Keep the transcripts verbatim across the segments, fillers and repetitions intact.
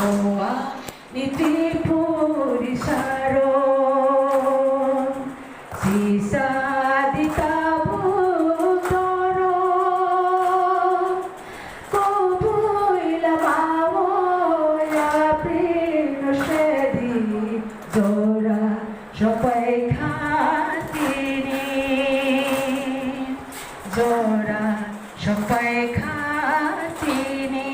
Oa niti puri saro, sisa di tabu toro, kubui lama o ya prino shedi, jora shopai kha tini, jora shopai kha tini.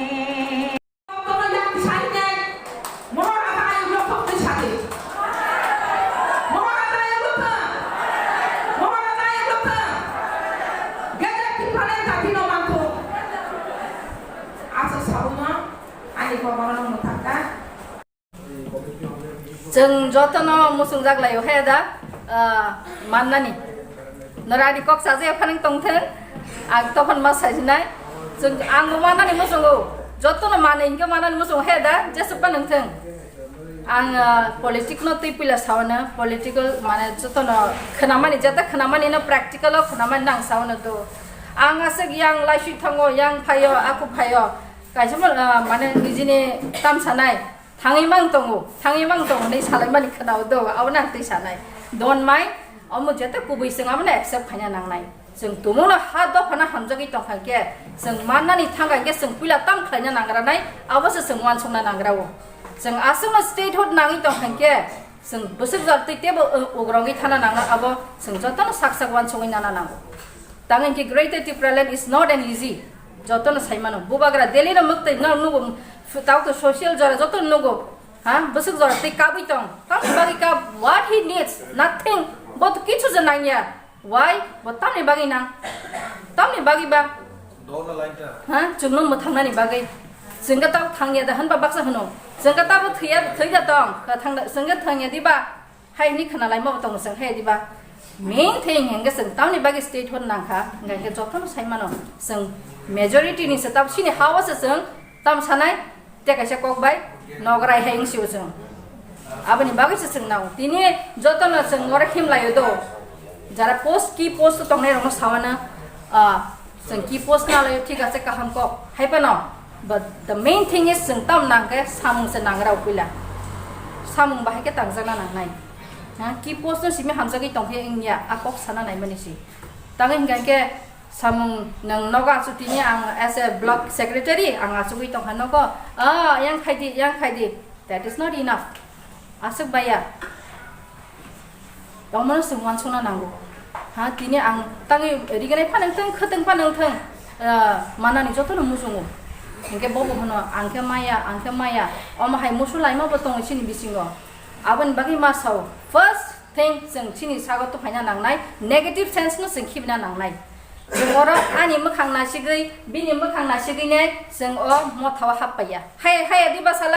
Chwng jotono muchungjak laio, he da, ah, mannani. Norani kok sajaya phanang tongthwng, ang tophon ma sajinai. Chwng, ang bo mannani muchungo, jotono manwi hinkhe mannani muchungo, he da, jeswk phanang thwng. Ang, ah, politic no twi puila saono, political mane jotono khwnamani, jeta khwnamani no practical o khwnamani no ang saono do. Ang aswk yang laiswi thango, yang phaio, aku phaio. Kaisa mo, ah, mane nijini tam sanai. Thangwi mang tongo, thangwi mang tongo hinwi salaimani khwnao do, abono ang twi sanai. Don't mind, omo jeta kubui chwng abono accept khaina nangnai. Chwng tumungno ha dophano hamjagwi tongkha khe, chwng mannani thangkha khe chwng puila tam khlaina nangranai, aboso chwng uansukna nangrao. Chwng aswkno statehood nangwi tongkha khe, chwng bwswk jor twi teibo, uh, ugrogwi thana nangnai, abo chwng jotono sak sak uansugwi nana nango. Tang hinkhe Greater Tipraland is not an easy. Jotono saimano. Bubagra Delhi no mwktwi no nugo, tao to social jora joto nugo. Ha? Bwswk jora tei kabwi tong. Tamni bagwi kab, what he needs, nothing. Bo to kichu je nangya. Why? Bo tamni bagwi nang. Tamni bagwi ba. Dona laita. Ha? Chwngno mwthangnani bagwi. Chwngkhe tao thangya da hwnba baksa hwno. Chwngkhe tabo thwiya, thwi da tong. Thangda, chwngkhe thangya diba. Hai hwnwi khwnalaima bo tongo chwng, hai diba? Main thing hinkhe chwng tamni bagwi statehood nangkha, hinkhe jotono saimano chwng majority ni se tab sini hao se chwng tam sanai, tei kaisa kok bai nograi hai wngsio chwng. Aboni bagwi se chwng nao. Tini jotono chwng oro himlaio do. Jara post, key post tongnai rokno sawana, ah, Chwng key post nalaio, thik ase, kaham kok. Hai phano, but the main thing is chwng tam nangkhe samung se nangrao puila. Samung bahai khe tangjakna nangnai. Ha, key post no simi hamjagwi tongkhe wngya, a kok sana naimani si. Tangwi hwnkha khe samung nwng nogo achukdi ni ang as a block secretary, ang achugwi tongkha nogo. Ah, yang khaidi, yang khaidi. That is not enough. Aswk baya. Tongmano chwng uansukna nango. Ha, tini ang tangwi rignai phanang thung, khwtwng phanang thung, ah, manani jotono muchungo. Hinkhe bobo hwno, ang khe maya, ang khe maya. Omo hai musu laima bo tongo chini bisingo. Aboni bagwi ma sao. First thing, chwng chini sago tuphaina nangnai, negative sense no chwng khibina nangnai. Chwng oro ani mwkhang nasigwi, bini mwkhang nasigwi ne chwng o mothao happaiya. Haya, haya diba sala?